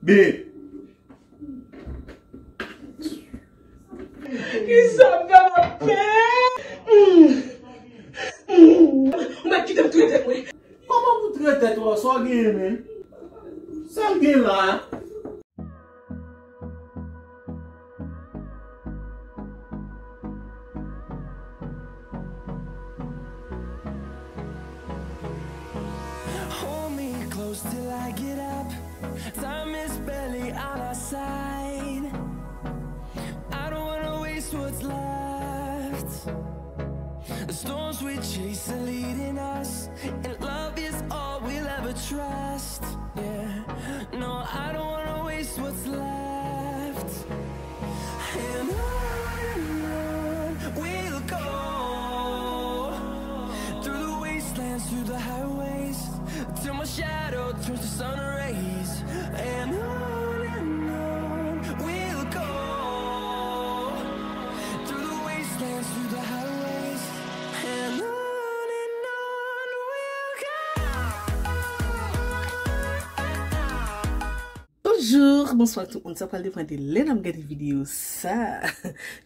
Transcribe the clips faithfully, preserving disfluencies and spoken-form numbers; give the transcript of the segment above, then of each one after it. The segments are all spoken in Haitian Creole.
Babe. Kisa m fè m ap fè? Mm. Mm. Ou mèt kite m touye tèt mwen. Kòman pou touye tèt ou? Sa w genyen menm? Sa l gen la? Hold me close till I get up. Time is barely on our side. I don't wanna waste what's left. The storms we chase are leading us, and love is all we'll ever trust. Yeah, no, I don't wanna waste what's left. And on and on we'll go, through the wastelands, through the highways, till my shadow turns to sun rays. And on and on we'll go, through the wastelands, through the highways, and on and on we'll go. Bonjou, bonswa tout moun. Sa pral depann de lè n ap gade videyo sa.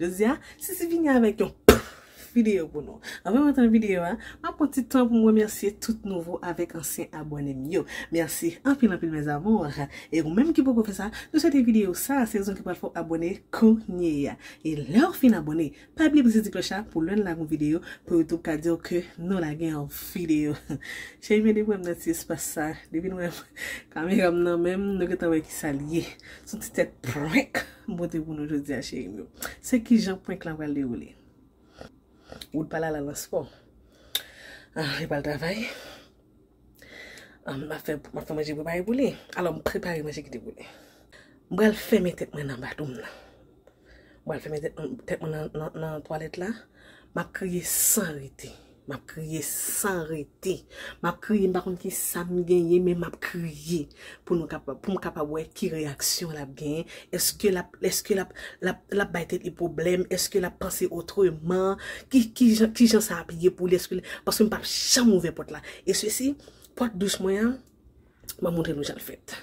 Jodi a, Sisi vini avèk yon videyo pou nou. Anvan mwen tann videyo a, m ap pran ti tan pou m remèsye tout nouvo avèk ansyen abòne m yo. Mèsi anpil, anpil, mes amours. E ou menm ki poko fè sa, nou swete videyo sa, se rezon ki pral fè w abòne kounye a. E lè w fin abòne, pa bliye peze ti klòch la pou lè n lage yon videyo, pou YouTube ka di w ke nou lage yon videyo. Cheri m yo, depi w wè m nan ti espas sa, depi nou wè m, kamera m nan men m, nou gentan wè kisa l ye. Se yon ti tèt prank m pote pou nou jodi a, cheri m yo. Se kijan prank lan pral dewoule. Wood pa la, l al nan spò. Ah, li pral travay. Ah, m ap fè, m ap fè manje prepare pou li. Alò, m prepare manje kite pou li. M pral fèmen tèt mwen nan badoum nan. M pral fèmen tèt, tèt mwen nan, nan, nan twalèt la. M ap kriye san rete. M ap kriye san rete. M ap kriye, m pa konn ki sa m genyen, men m ap kriye. Pou nou kapab, pou m kapab wè ki reyaksyon l ap genyen. Èske l ap, èske l ap, l ap, l ap bay tèt li pwoblèm? Èske l ap panse otreman? Ki, ki jan, ki jan sa ap ye pou li? Èske l, paske m p ap janm ouvè pòt la. E sesi, pòt douch mwen an, m ap montre nou jan l fèt.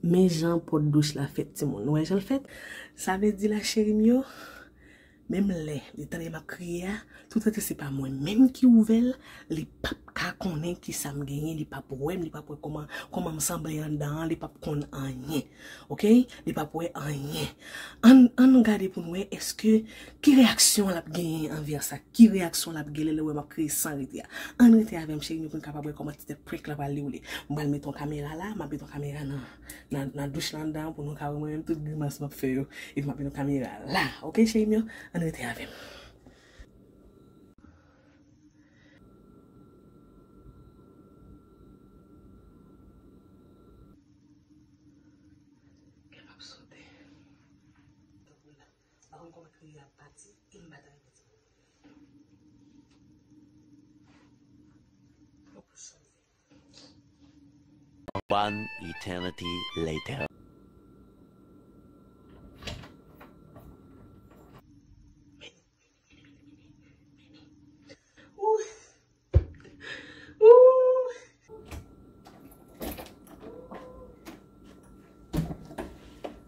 Men jan pòt douch la fèt, timoun. Nou wè jan l fèt? Sa vle di la, cheri m yo, menm lè li tande m ap kriye a, toutotan se pa mwen menm ki ouvè l, li p ap ka konnen ki sa m genyen, li p ap wè m, li p ap wè kòman, kòman m sanble anndan an, li p ap konn anyen. Oke? Li p ap wè anyen. Ann, ann nou gade pou n wè èske ki reyaksyon l ap genyen anvè sa, ki reyaksyon l ap gen lè l wè m ap kriye san rete a. Ann rete avè m, cheri m yo, pou n kapab wè kòman ti tèt prank lan pral dewoule. M pral mete yon kamera la, m ap mete yon kamera nan, nan, nan douch lan anndan an pou nou ka wè mwen menm tout grimas m ap fè yo. Epi m ap mete yon kamera la. Oke, cheri m yo? Ann rete avè m. Kè m ap sote. Tankou la. M pa konn kòman kriye a ap pati, e m pa ta renmen di. Fòk nou chanje. One eternity later. Ooh. Ooh.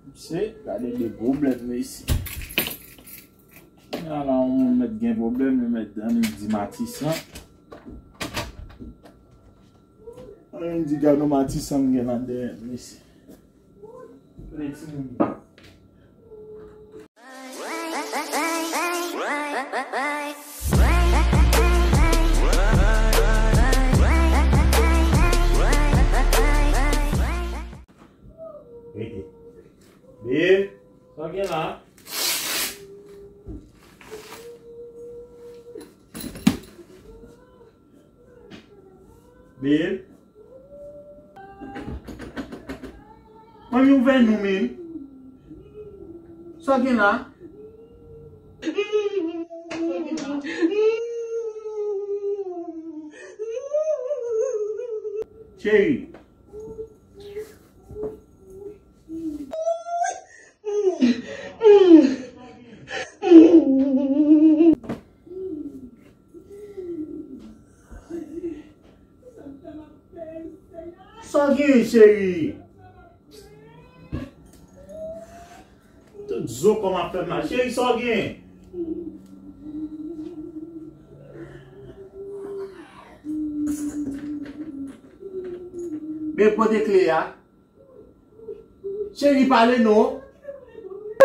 Mesye, gade de pwoblèm, mesye. Ala yon moun mèt gen pwoblèm, li mèt annik di Matisan. Annik di gade yon Matisan m gen la dèyè, mesye. Kote timoun yo? Rete. Babe, sa w gen la? Babe. Manmi, ouvè nou, men. Sa w gen la? Cheri. Sa w gen, cheri? Zo kòman ap fè m mal. Cheri, sa w gen? Bebe, kote kle a? Cheri, pale non.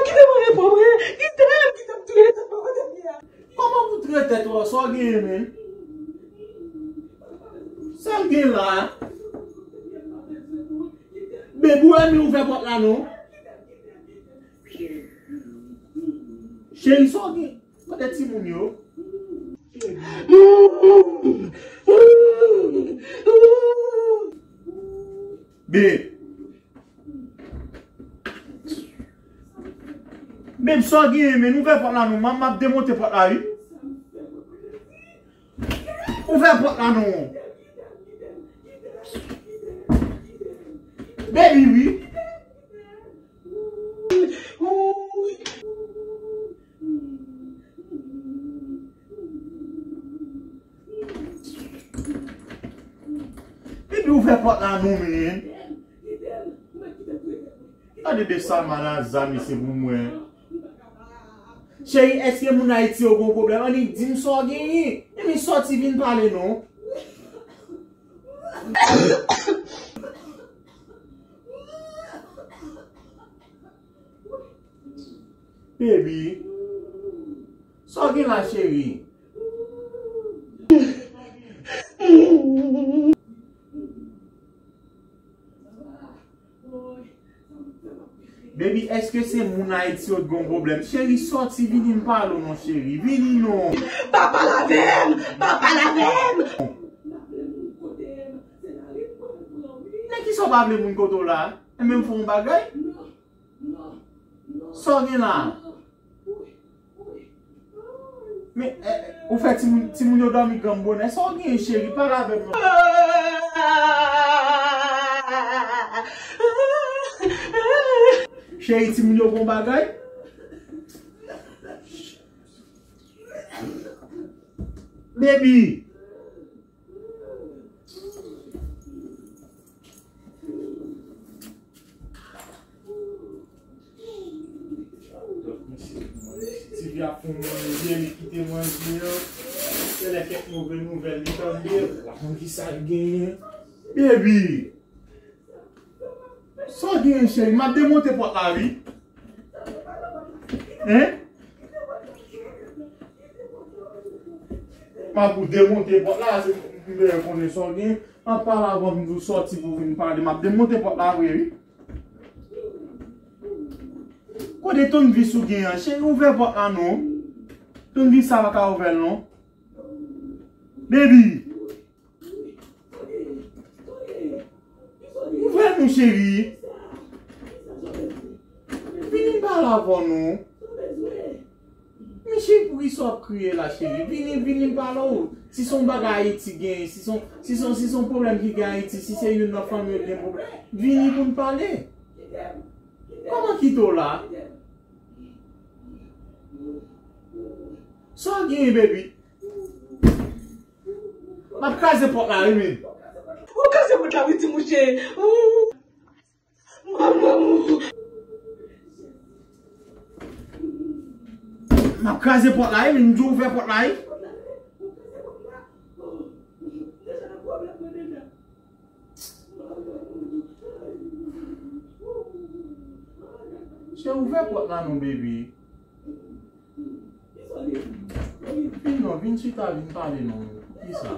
Kite mwen reponn, wi. Kite m, kite m touye tèt mwen kote m ye a. Kòman pou touye tèt ou? Sa w genyen menm? Sa w gen la? Bebe, ou renmen ouvè pòt la non. Cheri, sa w gen? Kote timoun yo? Bebe. Bebe, sa w genyen, men ouvè pòt la non. M ap, m ap demonte pòt la, wi. Ouvè pòt la non. Bebe, wi. Bebe, ouvè pòt la non, men. Gade de sa Manaza, mesye, pou mwen. Cheri, èske moun Ayiti yo gon pwoblèm? Annik di m sa w genyen. Epi sòti vin pale non. Baby, sa w gen la, cheri? Baby, èske se moun Ayiti yo t gon pwoblèm? Cheri, sòti, vini m pale w non, cheri. Vini non. Pa pale avè m! Pa pale avè m! Men kisa w pa vle moun kote w la? E menm fè yon bagay? Sa w gen la? Men, eh, ou fè timoun, timoun yo dòmi granm bonè. Sa w gen, cheri? Pale avè m non. Cheri, timoun yo gon bagay? Baby! Ti fi ap fè yon manje, li kite manje an. Genlè kèk move nouvèl li tande. L ap konn kisa l genyen. Baby! Sa w genyen, cheri? M ap demonte pòt la, wi. Hein? M ap demonte pòt la, se pou m bezwen konnen sa w gen. M ap pale avè w, m di w sòti pou w vin pale. M ap demonte pòt la vre, wi. Kote tounvis ou gen an? Cheri, ouvè pòt la non. Tounvis sa pa ka ouvè l non. Baby! Ouvè nou, cheri. Vini m pale avè w non. Men cheri, poukisa w ap kriye la, cheri? Vini, vini m pale w. Si se yon bagay Ayiti gen, si se yon, si se yon, si se yon pwoblèm ki gen Ayiti, si se youn nan fanmi yo ki gen pwoblèm, vini pou n pale. Kòman kite w la? Sa w genyen, baby? M ap kraze pòt la, wi, men. Ou kraze pòt la, wi, ti mouche. Ou. Manman. M ap kraze pòt la, wi, men. M di w ouvè pòt la, wi. Cheri, ouvè pòt la non, baby. Vin non, vin chita, vin pale non. Poukisa?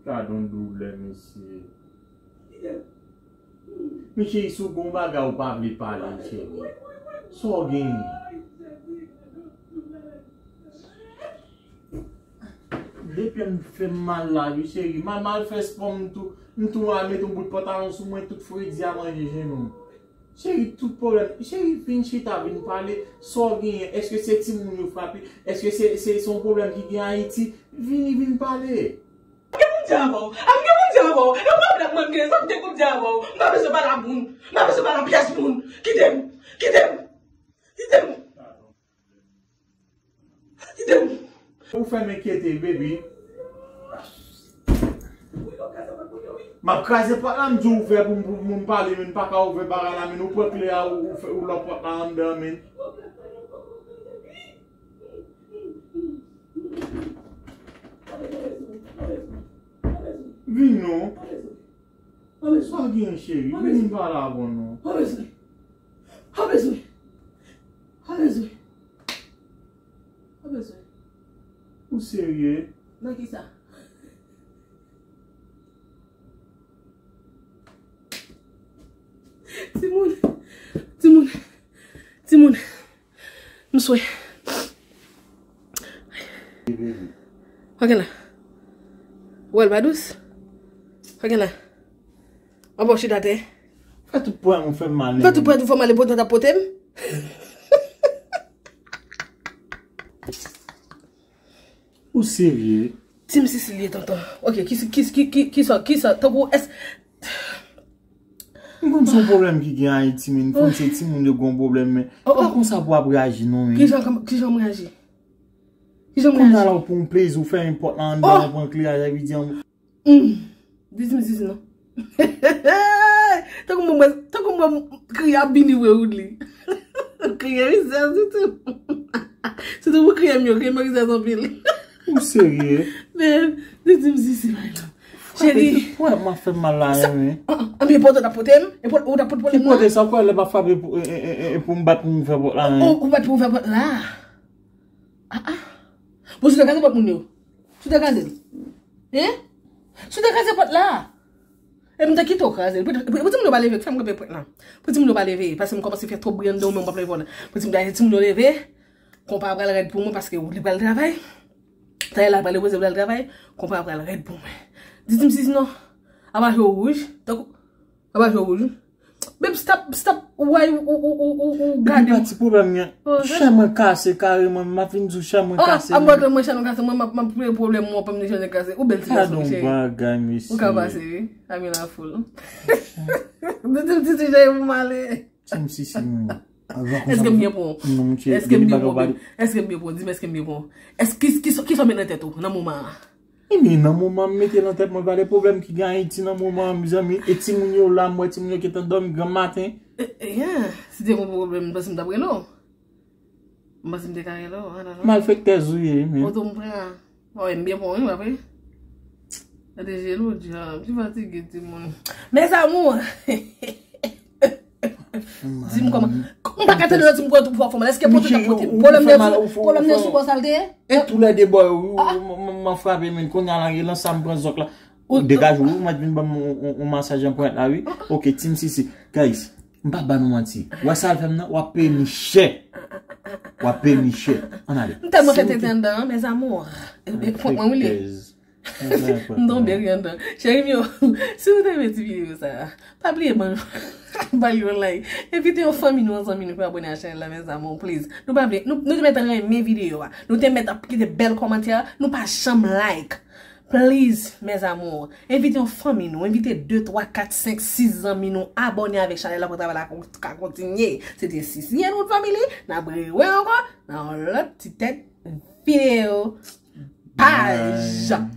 Gad yon doulè, mesye. Men cheri, si w gen yon bagay ou pa vle pale, cheri. Sa w genyen? De pye m fè m mal la, wi, cheri. M al, m al fè spò, m tou, m tou al met yon bout pantalon sou mwen, tout fredi a manje jenou m. Cheri, tout pwoblèm. Cheri, vin chita, vin pale. Sa w genyen? Èske se timoun yo frape? Èske se, se, se yon pwoblèm ki gen Ayiti? Vini, vin pale. Ap gen pou m di avè w. Ap gen pou m di avè w. Yon pwoblèm mwen m gen, sa m gen pou m di avè w. M pa bezwen pale a moun. M pa bezwen pale a pyès moun. Kite m. Kite m. Kite m. Kite m. Ou fè m enkyete, baby. M ap kraze pòt la, m di w ouvè pou m, pou m pale, men m pa ka ouvè bagay la, men ou pran kle a, ou, ou fè, ou lòk pòt la anndan, men. Vin non. Sa w gen, cheri? Vin m pale avè w non. Pa bezwen. Pa bezwen. Pa bezwen. Pa bezwen. Ou serye? Nan ki sa? Timoun. Timoun. Timoun. M swe. Sa w gen la? Ou wè l pa dous? Sa w gen la? Anba w chita atè. Fè tout pwen ou fè m mal. Fè tout pwen ou fè m mal, e pote w t ap pote m. Ou serye? Di m si si li ye, tonton. Ok, ki, ki, ki, ki, ki sa, ki sa, tankou, es- M konn se yon pwoblèm ki gen Ayiti, men m konn se timoun yo gen yon pwoblèm, men oh, oh, pa konsa pou ap reyaji non, men. Kijan, kijan m reyaji? Kijan m reyaji? Kounye a la ou pran yon plezi, ou fèmen pòt la anndan, ou pran kle a, epi di an. Hmm. Di m zizi non. Tankou mwen, tankou mwen kriye ap bini vre Woodly. Kriye rizèz tou. Sitou pou kriye m yo, kriye m yo rizèz anpil. Ou serye? Men, di m zizi, my love. Cheri. Wè, m ap fè mal la, wi. Anbyen pote w t ap pote m? E pote, ou t ap pote pwoblèm nan? Ki pote sa, ou kwè lè m ap frape pou, e, e, e, e, pou m bat pou m fè pòt la, wi? Ou, ou bat pou m fè pòt la? Ah, ah. Bon, si w te kraze pòt moun yo. Si w te kraze l. Hein? Si w te kraze pòt la. E m te kite w kraze l. Pou, pou, pou timoun yo pa leve, fè m kanpe pòt la. Pou timoun yo pa leve, paske m kòmanse fè twòp bri anndan w, men m p ap leve pòt la. Pou timoun yo, timoun yo leve, konpa pral rèd pou mwen, paske li pral travay. Tayè la pral repoze, pral travay, konpa pral rèd pou mwen. Di, di m si non. Apa je w wouj? Tankou, apa je w wouj? Babe, stop, stop. Why ou, ou, ou, ou, ou, ou gade m? Epi pa ti pwoblèm gen. Oh, chè mwen kase kareman, m ap vin di w chè mwen kase. Ah, mwen, mwen chè mwen kase, mwen, m ap, m ap plede pwoblèm mwen, pa m ni chè mwen kase. Ou bèl ti gason, cheri. Ou ka pase, wi. Ami la foul. Di, di, di, di, jay pou m ale. Ti m sisi mwen. Èske m byen pran w? Èske m byen pran w, babe? Èske m byen pran w? Di m èske m byen pran w? Èske, ki, ki, ki sa w met nan tèt ou nan moman an? Ebyen, nan moman m mete nan tèt mwen, pa de pwoblèm ki gen Ayiti nan moman an, mezanmi. E timoun yo la, m wè timoun yo gentan dòmi granm maten. E, e, yeah. Si te gen pwoblèm, m panse m t ap rele w. M panse m te ka rele w, ah, non, non. Malfektèz ou ye, men. Kote w m pran? Wi, m byen pran, wi, m ap. Gade je l, ou di, ah, m ti fatige, timoun. Mes amours! Di m kòman. M pa ka tande lè w di m pran tou pou fè mal. Èske pote w t ap pote m? Pwoblèm nan sou, pwoblèm nan sou bò sa l te ye? E tou lè de bò yo, wi, wi, m, m, m, m frape, men kounye a la, e lan sa m pran zòk la. Ou degaje w, wi, ou mèt vin ban m yon, yon, yon masaj an pwent la, wi. Ok, ti m sisi. Guys, m p ap ba nou manti. Wè sa l fè m nan, w ap peye m chè. W ap peye m chè. Ann ale. M tèlman fè tenten anndan an, mes amours. E, e, pwent mwen, wi, li. M tonbe ri anndan. Cheri m yo, si w te renmen ti videyo sa a, pa bliye ban, ba l yon like. Envite yon fanmi nou, yon zanmi nou pou abòne a chanèl la, mes amours, please. Nou pa vle, nou, nou te mèt renmen videyo a. Nou te mèt ap kite bèl kòmantè a. Nou pa janm like. Please, mes amours. Envite yon fanmi nou, envite de, twa, kat, senk, sis zanmi nou abòne avèk chanèl la pou travay la kon-, ka kontinye. Se te Sisi and Wood Family. N ap rewè ankò nan yon lòt ti tèt videyo. Paj.